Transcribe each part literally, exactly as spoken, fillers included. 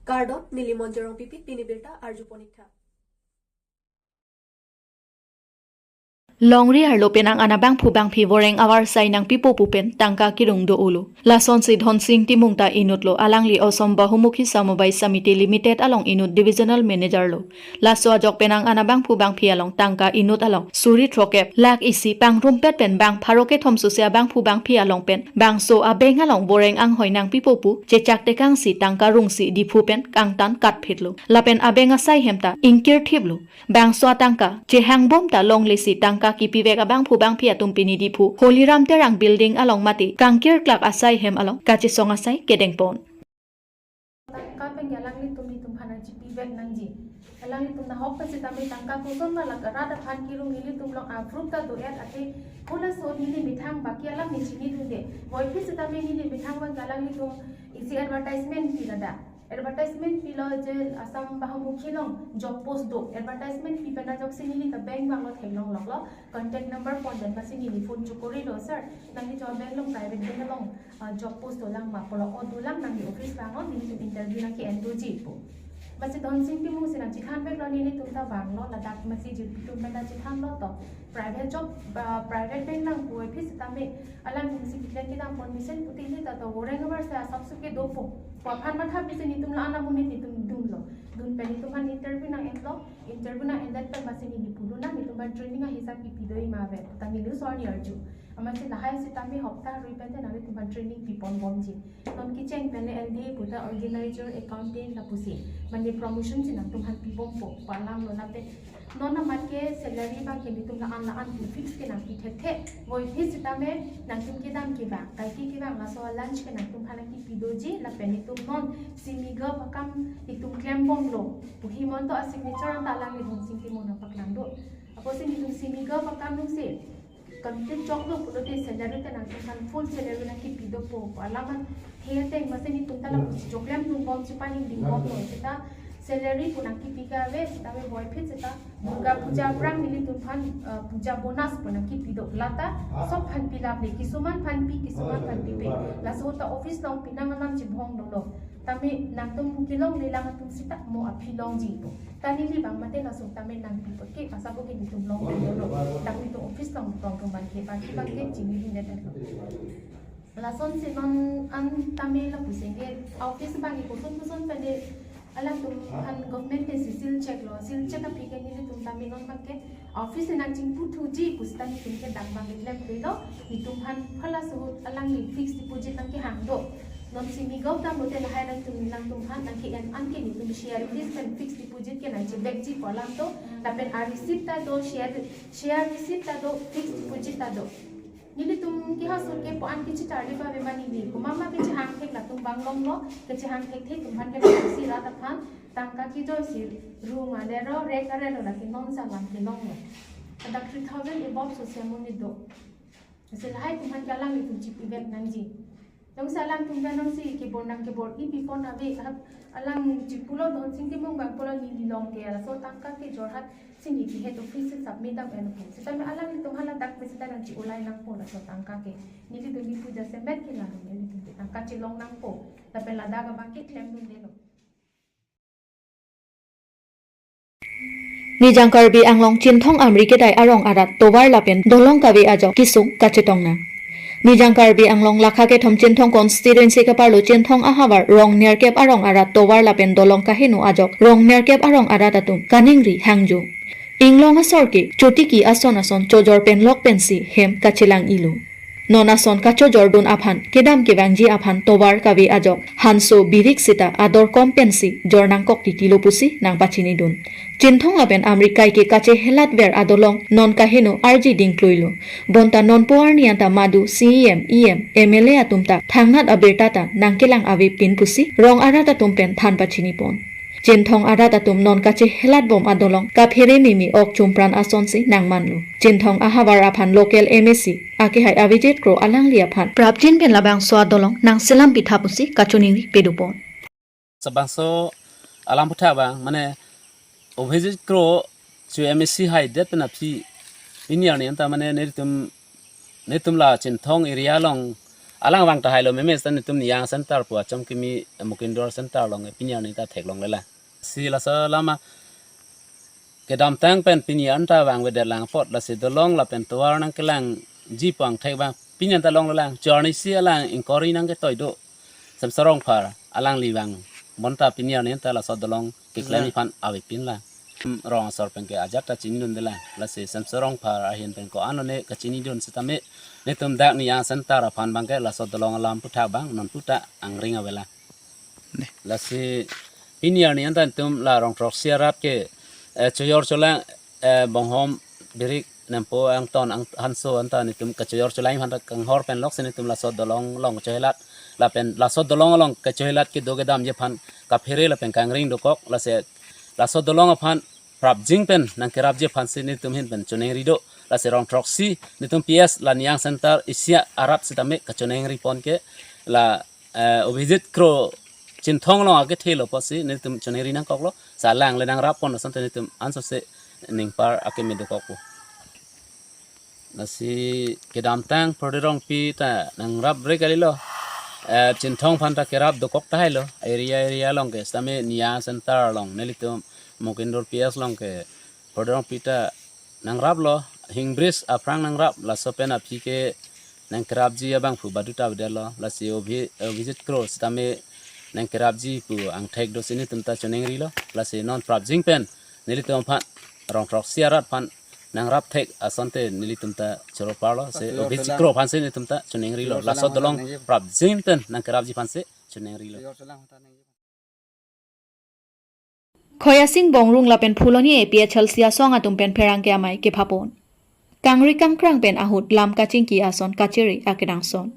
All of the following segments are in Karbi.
Kardom, neli Monjorong Pipi, pini birta arju ponik tha. Longri arlo penang an abangphu bangphi voreng avar sai nangpipo pu pen tangka kirung do-olo. Lasonsi Dhonsing Timung ta inut lo, alangli Assam Bahumukhi Samobai Samiti Limited along inut divisional manager lo. Laso ajok penang an abangphu bangphi along tangka inut along suri throkep lakh isi pangrumpet pen bang pharo kethom sose abangphu bangphi along pen bangso abeng along voreng anghoi nangpipo pu chechak tekangsi tangka rungsi Diphu pen kangtan katphit lo. Lapen abeng asai hem ta ingkir thip lo. Bangso atangka chehangbom ta longlesi tangka kipivek abangphu bangphi atum pini Diphu Holiram Terang building along mate kangkirklak asai hem along kachesong asai kedeng pon. Tangka pen alanglitum nelitum aphan nangchipivek nangji. Alanglitum nahok pen sitame tangka koson ma lake rat aphan kirung, ilitum along approve ta do-et ate, pula so neli methang baki alam neli chinidunde. Voiphit sitame neli methang abang alanglitum isi advertisement pi ladak. Advertisement pilo je Assam Bahumukhi along job post do. Advertisement pi pen ajoksi neli ta bank abang lo theklong loklo. Contact number pon pen basi neli phone chokori lo, "Sir, nangli jo bank along private bank along, ah, job post dolang ma?" Pulo, "O dolang, nangli office vangnon, nelitum interview nangke-en doji," pu. Basi Dhonsing Timung si nangchethanvek lo, nelitum ta vanglo, ladak basi jirpi atum pen ta chethanlo to. Private job, ah, private bank nangpu-e, voiphit sitame alanglitum si keklang kedam pon mesen pute neli ta to voreng avar sai asap suke dopo pu aphan matha pisi nelitum la-an amonit nelitum dunlo. Dun pen nelitum aphan interview nang-enlo, interview nang-endet pen basi neli pulo, "Nangtum aphan training ahisap kipi do-i ma ave?" Pu ta neli osor ni arju. Amatsi lahai sitame hopta rui pen te nanglitum aphan training pipon bomji. Non kecheng pen le L D A pu ta organizer, accountant lapusi, mane promotion si nangtum aphan pibompo pu alam lo. Lapen non amat ke salary abang ke nelitum la-an la-an pu fix ke nangpi thekthe. Voiphit sitame nangtum kedam kevang, kaike kevang, laso lunch ke nangtum aphan nangkipi doji. Lapen nelitum non semi govt akam nelitum klembomlo pu Himanta a-signature anta alangli Dhonsing Timung nangpaklang do. Apotsi nelitum semi govt akam nungsi complete choklo pulote salary ta nangtum aphan full salary nangkipi dopo pu alam an he ateng masi nelitum ta lapu choklemdun bom, chepaningding bomlo. Seta salary pu nangkipi ke ave, seta ave, voiphit seta Durga Puja aphrang nelitum aphan, eh, puja bonus pu nangkipi do. Lata sob aphan pilap le, kisuman aphan pi, kisuman aphan pipe. Laso ta office along pinang anam chibong dolo. Tame nangtum kelong lelang atum seta mo aphi longji pu. Ta neli abang mate laso tame nangpipo ke, pasabo ke nelitum long dolo. Dak nelitum office along tong tong abang ke, baki abang ke chinidunde lo. Lasonsi non an tame lapusi ke office abang ke koson koson pen de alangtum aphan government pensi seal check lo, seal check aphi ke nelitum tame non abang ke office nangchingpu thuji pu seta nelitum ke dak abang ke klemkle lo. Nelitum aphan phala suhut alangli fixed deposit nangkehang do. Non semi govt ta mote lahai nangtum, nangtum aphan nangke-en an ke nelitum share fees pen fixed deposit ke nangchevekji pu alam do. Lapen a-receipt ta do, share, share receipt ta do, fixed deposit ta do. Nelitum kehasut ke pu an kechetharli ba ave ma neli. Komat ma kechehang thek latum abang longlo, kechehang thekthe atum aphan ke bangsi rat aphan tangka kejoisi rung alero, rek alero lake non salam kelonglo. Ladak three thousand above sose amonit do. Lasi lahai atum aphan ke alanglitum chipivek nangji. Jongsi alangtum pen jongsi kebor nangkebor-i pipon ave, hap alang chipulo, Dhonsing Timung abang pulo neli long ke laso tangka ke Jorhat si neli head office si submit dam-en pu. Sitame alanglitum hala dak pen seta nangchi-ulai nangpo laso tangka ke. Nelitum kipu jasemet ke latum nelitum ke tangka chelong nangpo. Lapen ladak abang ke klemdundelo. Nijang Karbi Anglong Chinthong Amri kedai arong arat tovar lapen dolong kave ajok kesung kachetong nang. Nijang Karbi Anglong lakha kethom Chinthong constituency keparlo Chinthong ahavar rong nerkep arong arat tovar lapen dolong kaheno ajok rong nerkep arong arat atum kaningri hangjo. Inglong asor ke chotiki ason ason chojor pen lok pensi hem kachelang-ilo. Non ason kachojordun aphan kedam kevangji aphan tovar kave ajok hanso birik seta ador kom pensi jor nangkok titilo pusi nangpachinidun. Chinthong lapen Amri kaike kachehelatver adolong non kaheno arji dingkluilo. Bonta nonpo arni anta madu C E M, E M, M L A atum ta thangnat abirta ta nangkelang avepin pusi rong arat atum pen than pachinipon. Chinthong arat atum non kachehelatbom adolong kaphere mimi ok chumpran asonsi nangmanlo. Chinthong ahavar aphan local M A C akehai Avijit Kro alangli aphan prapjin pen labangso adolong nangselam pitha pusi kachiningri pedupon. Labangso alam aphuthak abang, mane Avijit Kro chu M A C haidet pen aphi pini arni anta mane nelitum, nelitum la Chinthong area along Alang vang tahai lo meme seta netum Niyang Center pu achom kimi, eh, Mukindur Center along, eh, pini arni ta theklongle lang. Si laso alam kedamtang pen pini an ta vangvedet lang apot, lasi dolong lapen tovar nangkelangji pu angthek abang pini an ta longle lang. Cho arni si alang inquiry nangketoi do Semson Rongphar, alangli vang bonta pini arni an ta laso dolong keklem, hmm, aphan avepin lang. Hmm, rong asor pen ke ajat ta chinidunde lang. Lasi Semson Rongphar ahin pen ko-an lone kachinidun setame netum dak Niyang Center aphan abang ke laso dolong alam aputhak abang non puta angring ave lang. Ne. Lasi pini arni an ta netum la Rongthroksi arat ke, eh, chojor cholang, eh, Bonghom, Birik, Nempo, Angton, Ang-, Hanso an ta netum kachojor cholang aphan ta kanghor pen lok si netum laso dolong along chohelat, lapen laso dolong along kachohelat kedo kedamji aphan kaphere lapen kangring dokok. Lasi laso dolong aphan prapjin pen nangkerapji aphan si netum ahin pen choningri do. Lasi Rongthroksi netum P S la Niyang Center isi arat setame kachoningri pon ke la, eh, Abhijit Kro Chinthong along akethe lo pusi netum choningri nangkoklo. Sa alang le nangrap pon asonte netum ansose ningpar akeme dokokpo. Lasi kedamtang Phurdi Rongpi ta nangrapre kalilo. Eh, Chinthong aphan ta kerap dokok tahai lo. Area area along ke setame Niyang Center along nelitum Mukindur P S along ke Phurdi Rongpi ta nangraplo, Hingbridge aphrang nangrap, laso pen aphi ke nangkerapji abangphu baduta avedetlo, lasi Abhi-, Abhijit Kro setame nangkerapji pu angthek do si netum ta choningrilo, lasi non prapjin pen nelitum aphan Rongthroksi arat aphan nangrap thek asonte nelitum ta choro parlo, si Abhijit Kro aphan si netum ta choningrilo, laso dolong prapjin pen nangkerapji aphan si choningrilo. Khoyasing Bongrung lapen Phuloni A P H L C asong atum pen pherangke amei kepapon. Kangri kangkrang pen ahut lam kachingki ason kachere akenangsot.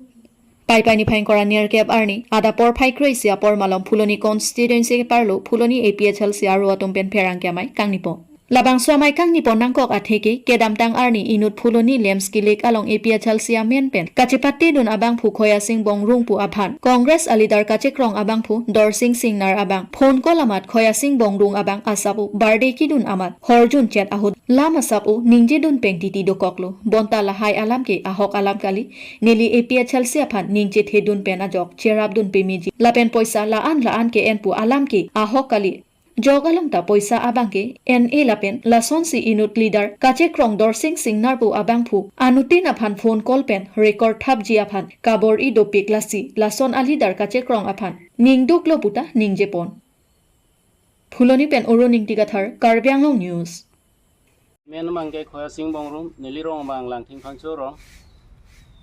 Paipai niphai ingkoi ra nerkep arni, adap porphai kre-isi apor malom Phuloni constituency keparlo Phuloni A P H L C aro atum pen pherangke amei kangnipon. Labangso amei kangnipon nangkok athe ke, kedamtang arni inut Phuloni Lemski Lake along A P H L C amen pen kachepatedun abangphu Khoyasing Bongrung pu aphan Congress aleader kachekrong abangphu Dorsing Singnar abang phone call amat Khoyasing Bongrung abang asap-o birthday kedun amat horjun chet ahut lam asap-o ningjedun peng titi dokoklo. Bonta lahai alam ke ahok alam kali, neli A P H L C aphan ningje thedun pen ajok cherapdun pemeji lapen poisa la-an la-an ke-en pu alam ke ahok kali. Jok along ta poisa abang ke en-e lapen lasonsi inut leader kachekrong Dorsing Singnar pu abangphu anuttin aphan phone call pen record thapji aphan kabor-i dopik, lasi lason aleader kachekrong aphan ning duklo puta ningjepon. Phuloni pen Arun Ingti Kathar, Karbi Anglong News. Amen abang ke Khoyasing Bongrung, neli rong abang Langthing Phangcho rong.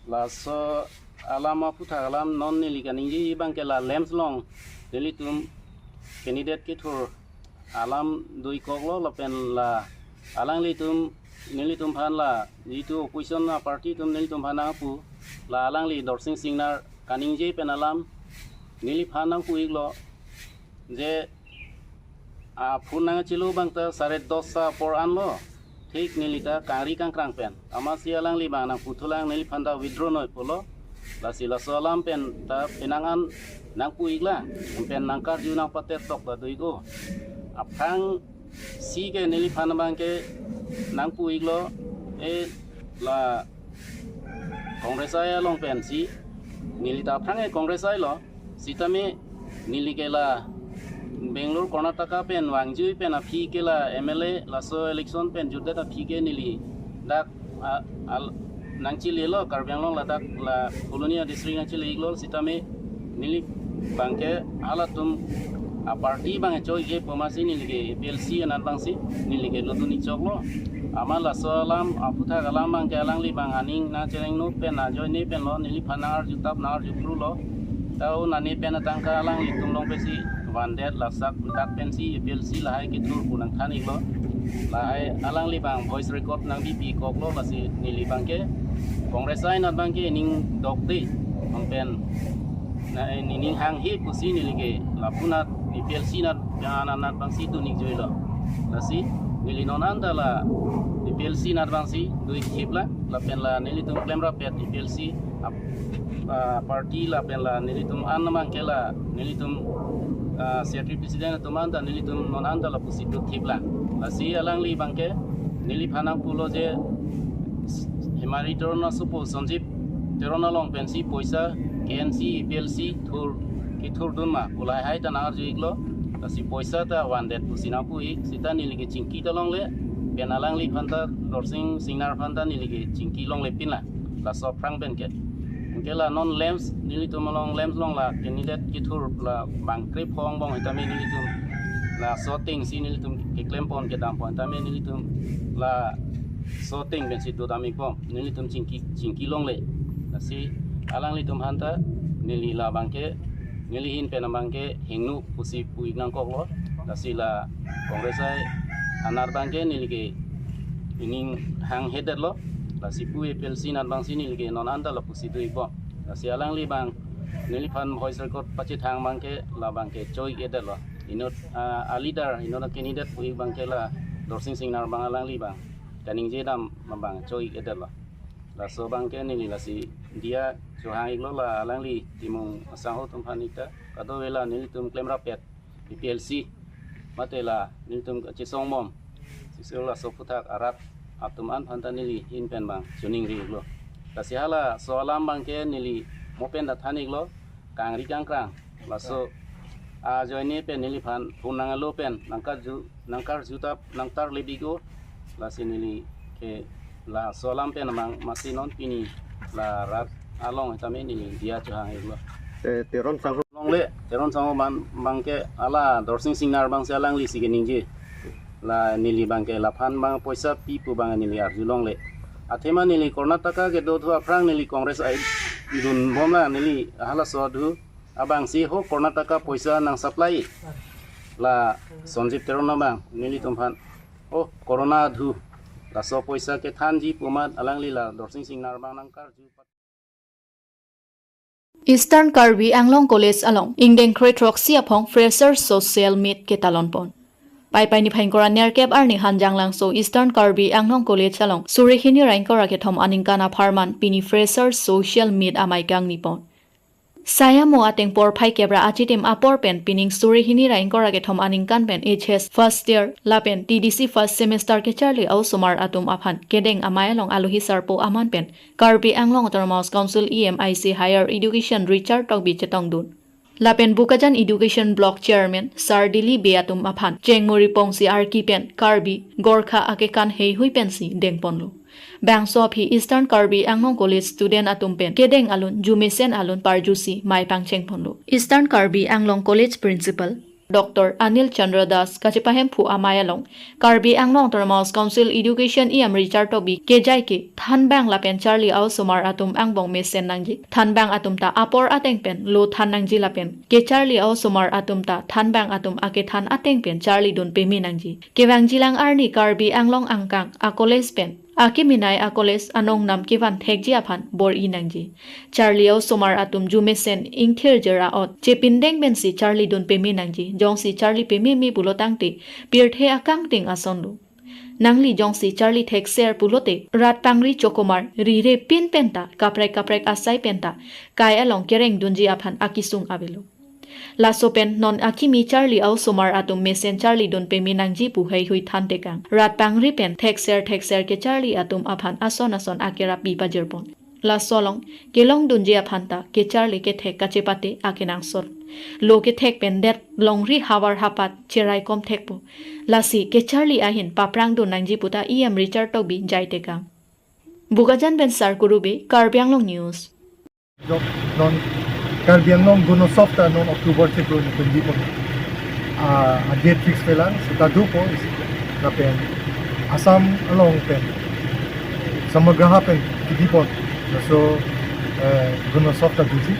Laso alam aputhak alam non neli kaningje abang ke la Lemski along nelitum candidate kethur alam doikoklo lapen la alanglitum nelitum aphan la jitu opposition aparty atum nelitum aphan nangpu la alangli Dorsing Singnar kaningje pen alam neliphan nangpu-iklo je, ah, phone nangchelo abang ta sare dos apor anlo. Thik neli ta kangri kangkrang pen. Amatsi alangli abang nangputhulang neliphan ta withdraw noi pulo. Lasi laso alam pen ta penang an nangpu-iklang. Pen nangkarju nangpater tok ta do-ik-o. Aphrangsi ke neliphan abang ke nangpu-iklo. E la Congress ai along pensi. Neli ta aphrang e Congress ai lo. Sitame neli ke la Bangalore, Karnataka pen vangjui pen aphi ke la M L A laso election pen jutdet aphi ke neli dak, a, al, nangchilelo Karbi Anglong ladak la Phuloni district nangchile-iklo sitame neli abang ke halatum aparty abang choi ke pu amatsi neli ke A P H L C anat abangsi neli ke lodun-ik choklo. Amat laso alam aputhak alam abang ke alangli abang aning nangchereng no pen ajoine pen lo neliphan nangarju tap nangarju kru lo. Tau nani pen atangka alanglitum along pensi vandet laso adak pensi A P H L C lahai kethur pu nangthan-iklo. Lahai alangli abang voice record nangbipi-ikoklo lasi neli abang ke Congress ai anat abang ke ning dokde. Pen na, eh, nening hanghe pusi neli ke lapu anat A P H L C anat, ya, anat, anat abangsi dun-ik juilo. Lasi neli non anta la A P H L C anat abangsi do-ik thip lang lapen la nelitum klemrap-et A P H L C ap-, ah, party lapen la nelitum an abang ke la nelitum, ah, secretary president atum anta nelitum non anta lapusi do thip lang. Lasi alangli abang ke neliphan nangpulo je Himari Toron asopo Sanjib Teron along pensi poisa K N C, A P L C thur kethurdun ma pu lahai ta nang-arju iklo. Lasi poisa ta vandet pusi nangpu ik, seta neli ke chingki ta longle, pen alangliphan ta, Dorsing Singnar aphan ta neli ke chingki longle pin la, laso aphrang pen ke. Anke la non LAMPS, nelitum along LAMPS along la candidate kethur la bang krepho angbong sitame nelitum laso atengsi nelitum keklempon kedampon sitame nelitum laso ateng pensi dodam ikbom, nelitum chingki, chingki longle. Lasi alanglitum aphan ta neli labang ke, neli ahin pen abang ke hingno pusi pu ik nangkoklo. Lasi la Congress ai aner abang ke neli ke ining hanghe detlo. Lasi pu A P L C aner abangsi neli ke non anta lapusi do ikbom. Lasi alangli abang neliphan voice record pachethang abang ke labang ke cho ik detlo. Inut, ah, a leader, inut a candidate pu ik abang ke la Dorsing Singnar abang, alangli abang kaningje dam abang cho ik detlo. Laso abang ke neli lasi diya chohang iklo, la alangli Timung asangho atum aphan ik ta, kadokave la nelitum klemrap pet A P L C mate la nelitum kachesong bom sisir laso aphuthak arat atum an aphan ta neli ahin pen abang choningri iklo. Lasi halaso alam abang ke neli mo pen ta than iklo, kangri kangkrang. Laso ajoine pen neliphan phone nanglo pen nangkarju, nangkarju ta nangtarlip iklo. Lasi neli ke laso alam pen abang masi non pini la rat along sitame neli diya chohang iklo. Eh, Teron Sangho. Longle, Teron Sangho abang, abang ke hala Dorsing Singnar abangsi alanglisi keningje. La neli abang ke laphan abang poisa pi pu abang neli arju longle. Athema neli Karnataka kedo thu aphrang neli Congress ai dunbom la neli halaso adhu abangsi ho Karnataka poisa nang supply. La Sanjib Teron abang nelitum aphan, oh, Corona adhu, laso poisa kethanji pu amat alangli la Dorsing Singnar abang nangkarju. Eastern Karbi Anglong College along ingdeng kre throksi aphong Fresher Social Meet ketalon pon. Paipai niphai ingkoi ra nerkep arni Hanjanglangso Eastern Karbi Anglong College along suri hini ra ingkoi ra kethom aningkan apharman pini Fresher Social Meet amei kangni pon. Sayamo ateng porphai kep ra achitim apor pen pining suri hini ra ingkoi ra kethom aningkan pen H S first year lapen T D C first semester kecharli a-osomar atum aphan kedeng amei along alohi sarpo aman pen Karbi Anglong Autonomous Council E M I C Higher Education Richard Tokbi chetongdun. Lapen Bokajan Education Block Chairman Sar Dili Bey atum aphan chengmuri pongsi arki pen Karbi Gorkha akekan heihui pensi dengponlo. Bangso aphi Eastern Karbi Anglong College student atum pen kedeng alun, jumesen alun parjusi mei pangchengponlo. Eastern Karbi Anglong College Principal Doctor Anil Chandra Das kachepahemphu amei along Karbi Anglong Autonomous Council Education E M Richard Tokbi kejai ke thanbang lapen charli a-osomar atum angbong mesen nangji. Thanbang atum ta apor ateng pen lo than nangji lapen kecharli a-osomar atum ta thanbang atum akethan ateng pen charlidun peme nangji. Kevangjilang arni Karbi Anglong angkang a-college pen akemenei a-college anong nam kevan thekji aphan bor-i nangji. Charli a-osomar atum jumesen ingthirjir a-ot chepindeng pensi charlidun peme nangji. Jongsi charli pememe pulo tangte pirthe akangting asonlo. Nangli jongsi charli thekser pulote rat pangri chokomar rire pin penta kaprek kaprek asai penta kai along kerengdunji aphan akesung avelo. Laso pen non akimi charli a-osomar atum mesen charlidun peme nangji pu heihui thantekang. Rat pangri pen thekser thekser kecharli atum aphan ason ason akerap bi pajirpon. Laso along kelongdunji aphan ta kecharli kethek kachepate akenangsot. Lo kethek pen det longri havar hapat cheraikom thekpo. Lasi kecharli ahin paprangdun nangji puta E M Richard Tokbi jaitekang. Bokajan pen Sarkuru Bey, Karbi Anglong News. Jok non Karbi Anglong Gunosopta non October chiklo ni kundi pon. Ah, a date fix pelang seta dopo isi. Lapen Assam along pen Samagraha pen kidi pon. So, eh, Gunosopta doji.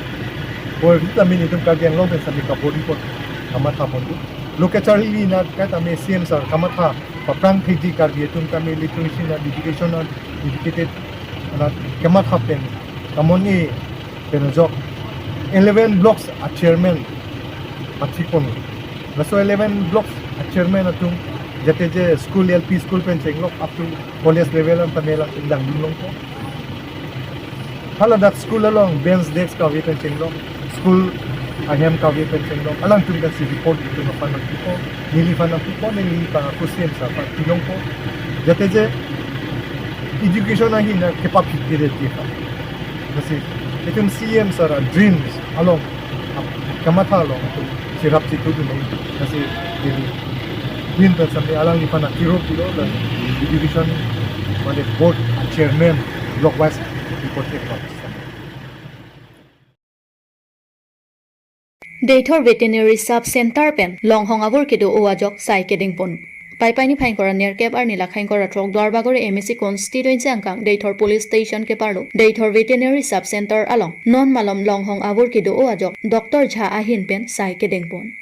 Por vitamin itum Karbi Anglong pen sami kabor-i pon. Kamatha pon tu. Lo kecharli na kaita me C M sir kamatha paprang thekji Karbi atum kami literacy na education na educated na kamatha pen kamon e pen ajok eleven blocks a chairman pathik pon. Laso eleven blocks a chairman atum jate je school, L P school pen chenglok up to college level an tame lang langdun longpo. Hala dak school along bench desk kave pen chenglok, school ahem kave pen chenglok, alangtum kan si report itum aphan nangpipo, neliphan nangpipo, neli pa question sa pa pilongpo. Jate je education ahin na kepaphit dire tipa. Lasi itum C M sir a-dreams along, kamatha along itum chirap chitu dun nang. Lasi Delhi Queen pen sami alangliphan a-chirap dilo, lasi division mane board a-chairman block wise report check. Deithor Veterinary Sub Center pen longhong avur kedo-o ajok sai kedengpon. Paipai niphai ingkoi ra nerkep arni lakha ingkoi ra throk Duarbagori M A C constituency angkang Deithor Police Station keparlo Deithor Veterinary Sub Center along non malom longhong avur kedo-o ajok Doctor Jha ahin pen sai kedengpon.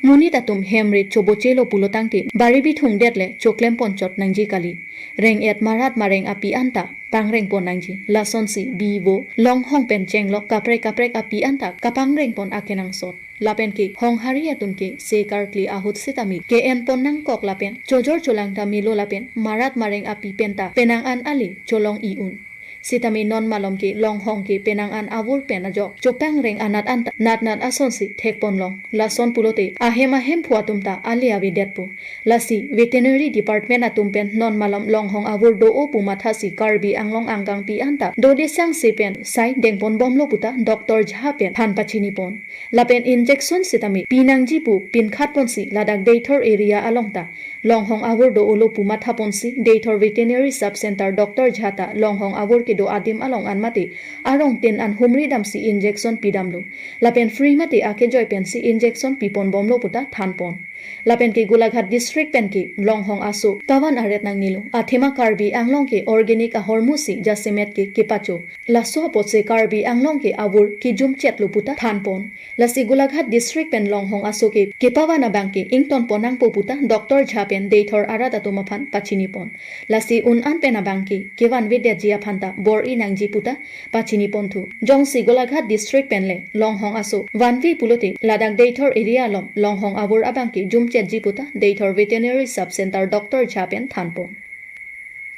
Monit atum hem rit chobochelo pulo tangte bari bithung det le choklempon chot nangji kali. Reng-et marat mareng api anta pangrengpon nangji. Lasonsi bi vo, longhong pen chenglok kaprek kaprek api anta kapangrengpon akenangsot. Lapen ke honghari atum ke se karkli ahut sitame ke-enpon nangkok lapen chojor cholang ta melo lapen marat mareng api penta penang an ale cholong i-un. Sitame non malom ke longhong ke penang an avur pen ajok chopangreng anat anta natnat asonsi thekpon long. Lason pulote ahem ahemphu atum ta ale avedetpo. Lasi Veterinary Department atum pen non malom longhong avur do-o pu mathasi Karbi Anglong angkangpi anta dode sangse pen sai dengpon bomlo puta Doctor Jha pen phan pachinipon. Lapen injection sitame pinangji pu pinkhatponsi ladak Deithor area along ta longhong avur do-olo pu mathaponsi Deithor Veterinary Sub Center Doctor Jha ta longhong avur kedo adim along an mate arong tin an humri damsi injection pidamlo. Lapen free mate akejoi pensi injection pipon bomlo puta thanpon. Lapen ke Golaghat district pen ke longhong aso kavan aret nangnelo. Athema Karbi Anglong ke organic ahormusi jasemet ke kepacho. Laso apotsi Karbi Anglong ke avur kejumchetlo puta thanpon. Lasi Golaghat district pen longhong aso ke kepavan abang ke ingtonpon nangpo puta Doctor Jha pen Deithor arat atum aphan pachinipon. Lasi un an pen abang ke kevanvedetji aphan ta bor-i nangji puta pachiniponthu. Jongsi Golaghat district pen le longhong aso vanve pulote ladak Deithor area along longhong avur abang ke jumchetji puta Deithor Veterinary Sub Center Doctor Jha pen thanpon.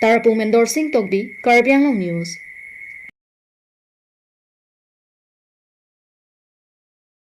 Tarapung pen Dorsing Tokbi, Karbi Anglong News.